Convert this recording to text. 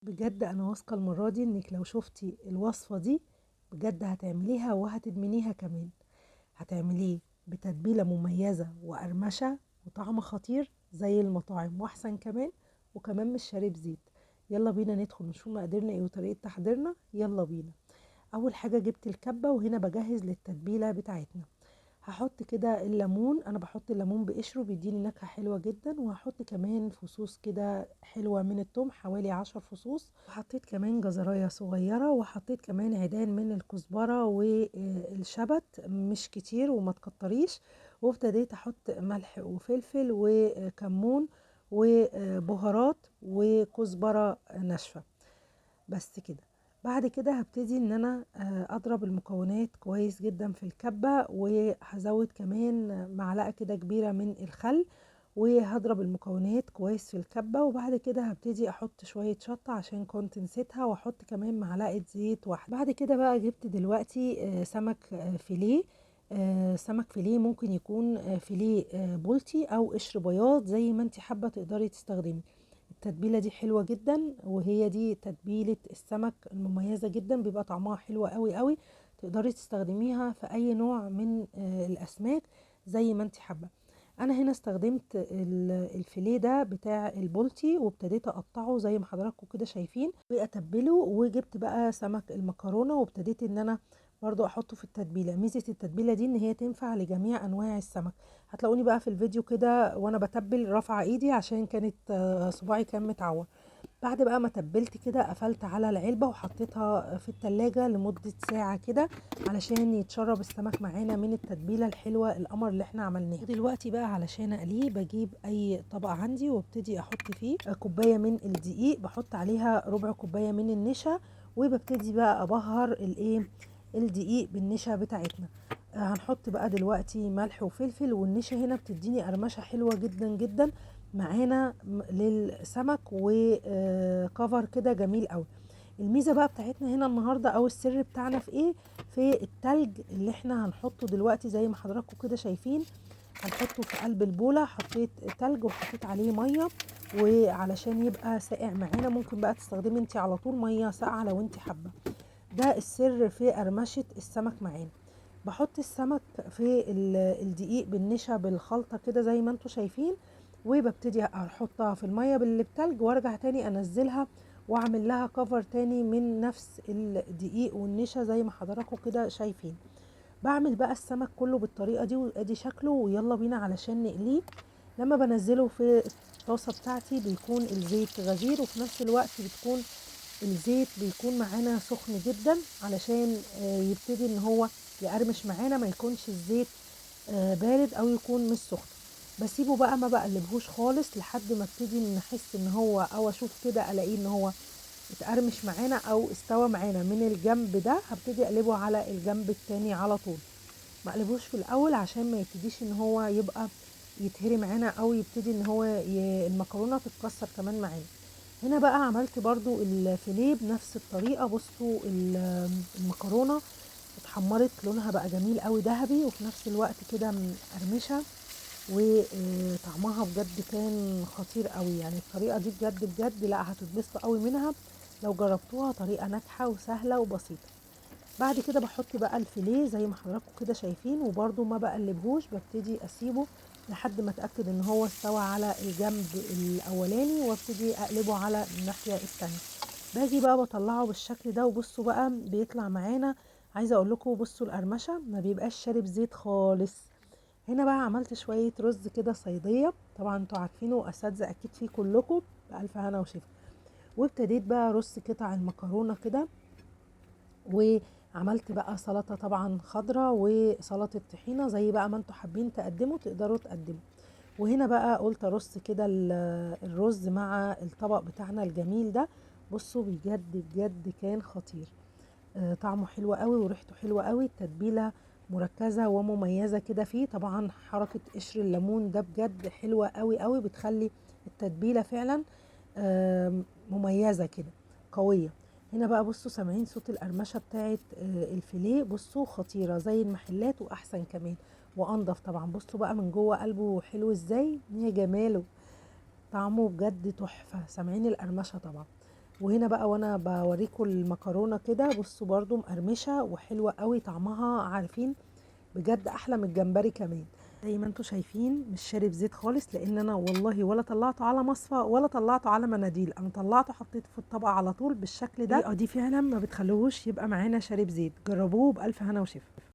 بجد انا واثقة المرة دي انك لو شفتي الوصفة دي بجد هتعمليها وهتدمنيها كمان. هتعمليه بتتبيله مميزة وقرمشه وطعم خطير زي المطاعم واحسن كمان، وكمان مش شارب زيت. يلا بينا ندخل نشوف مقاديرنا ايه وطريقه تحضيرنا. يلا بينا. اول حاجة جبت الكبه، وهنا بجهز للتتبيله بتاعتنا. هحط كده الليمون، انا بحط الليمون بقشره بيديني نكهة حلوة جدا، وهحط كمان فصوص كده حلوة من الثوم حوالي 10 فصوص، وحطيت كمان جزرايه صغيرة، وحطيت كمان عيدان من الكزبره والشبت مش كتير وما تكتريش، وابتديت احط ملح وفلفل وكمون وبهارات وكزبره ناشفة بس كده. بعد كده هبتدي ان انا اضرب المكونات كويس جدا في الكبة، وهزود كمان معلقة كده كبيرة من الخل، وهضرب المكونات كويس في الكبة. وبعد كده هبتدي احط شوية شطة عشان كنت نسيتها، واحط كمان معلقة زيت واحدة. بعد كده بقى جبت دلوقتي سمك فيليه، سمك فيليه ممكن يكون فيليه بولتي او قشر بياض زي ما انت حابة تقدري تستخدمي. التتبيله دي حلوة جدا، وهي دي تتبيله السمك المميزة جدا، بيبقى طعمها حلو قوي قوي، تقدري تستخدميها في اي نوع من الاسماك زي ما انت حابة. انا هنا استخدمت الفيليه ده بتاع البولتي، وابتديت اقطعه زي ما حضراتكم كده شايفين واتبله. وجبت بقى سمك المكرونه وابتديت ان انا برضو احطه في التتبيله. ميزة التتبيله دي ان هي تنفع لجميع انواع السمك. هتلاقوني بقى في الفيديو كده وانا بتبل رافعه ايدي عشان كانت صباعي كان متعور. بعد بقى ما تبلت كده قفلت على العلبة وحطيتها في التلاجة لمدة ساعة كده علشان يتشرب السمك معانا من التتبيله الحلوة القمر اللي احنا عملناها. دلوقتي بقى علشان اقلية بجيب اي طبق عندي وابتدي احط فيه كوباية من الدقيق، بحط عليها ربع كوباية من النشا، وببتدي بقى ابهر الايه الدقيق بالنشا بتاعتنا. هنحط بقى دلوقتي ملح وفلفل، والنشا هنا بتديني قرمشه حلوة جدا جدا معانا للسمك، وكفر كده جميل قوي. الميزة بقى بتاعتنا هنا النهارده او السر بتاعنا في ايه؟ في التلج اللي احنا هنحطه دلوقتي زي ما حضراتكم كده شايفين. هنحطه في قلب البوله، حطيت تلج وحطيت عليه مية، وعلشان يبقى ساقع معانا ممكن بقى تستخدمي انت على طول مية ساقعه لو انت حابة. ده السر في قرمشه السمك معانا. بحط السمك في الدقيق بالنشا بالخلطه كده زي ما انتم شايفين، وببتدي احطها في المية بالتلج، وارجع تاني انزلها واعمل لها كفر تاني من نفس الدقيق والنشا زي ما حضراتكم كده شايفين. بعمل بقى السمك كله بالطريقة دي، وادي شكله. ويلا بينا علشان نقليه. لما بنزله في الطاسه بتاعتي بيكون الزيت غزير، وفي نفس الوقت بتكون الزيت بيكون معانا سخن جدا علشان يبتدي ان هو يقرمش معانا، ما يكونش الزيت بارد او يكون مش سخن. بسيبه بقى ما بقلبهوش خالص لحد ما ابتدي ان احس ان هو او اشوف كده الاقيه ان هو اتقرمش معانا او استوى معانا من الجنب ده. هبتدي اقلبه على الجنب التاني على طول، ما اقلبوش في الاول عشان ما يبتديش ان هو يبقى يتهري معانا او يبتدي ان هو المكرونه تتكسر كمان معانا. هنا بقى عملت برضو الفيليه بنفس الطريقة. بصوا المكرونه اتحمرت لونها بقى جميل قوي ذهبي، وفي نفس الوقت كده مقرمشه، وطعمها بجد كان خطير قوي. يعني الطريقة دي بجد بجد لا هتتبسطوا قوي منها لو جربتوها، طريقه ناجحة وسهلة وبسيطة. بعد كده بحط بقى الفيليه زي ما حضراتكم كده شايفين، وبرضو ما بقلبهوش، ببتدي اسيبه لحد ما اتاكد ان هو استوى على الجنب الاولاني، وابتدي اقلبه على الناحية الثانية. باجي بقى بطلعه بالشكل ده، وبصوا بقى بيطلع معانا. عايزه اقول لكم بصوا القرمشه ما بيبقاش شارب زيت خالص. هنا بقى عملت شوية رز كده صيديه، طبعا انتوا عارفينه واساتذه اكيد فيه كلكم، بالف هنا وشفا. وابتديت بقى رص قطع المكرونه كده، وعملت بقى سلطة طبعا خضراء وسلطة طحينه زي بقى ما انتوا حابين تقدموا تقدروا تقدموا. وهنا بقى قلت ارص كده الرز مع الطبق بتاعنا الجميل ده. بصوا بجد بجد كان خطير، طعمه حلو قوي وريحته حلوة قوي، التتبيله مركزه ومميزة كده فيه. طبعا حركة قشر الليمون ده بجد حلوة قوي قوي، بتخلي التتبيله فعلا مميزة كده قوية. هنا بقى بصوا سامعين صوت القرمشه بتاعت الفيليه، بصوا خطيرة زي المحلات واحسن كمان وانضف طبعا. بصوا بقى من جوه قلبه حلو ازاي، يا جماله، طعمه بجد تحفة. سامعين القرمشه طبعا. وهنا بقى وانا بوريكم المكرونه كده، بصوا برضو مقرمشه وحلوه قوي طعمها، عارفين بجد احلى من الجمبري كمان. زي ما انتم شايفين مش شارب زيت خالص، لان انا والله ولا طلعته على مصفى ولا طلعته على مناديل، انا طلعته حطيته في الطبق على طول بالشكل ده. دي فعلا ما بتخلوهوش يبقى معانا شارب زيت. جربوه بالف هنا وشفا.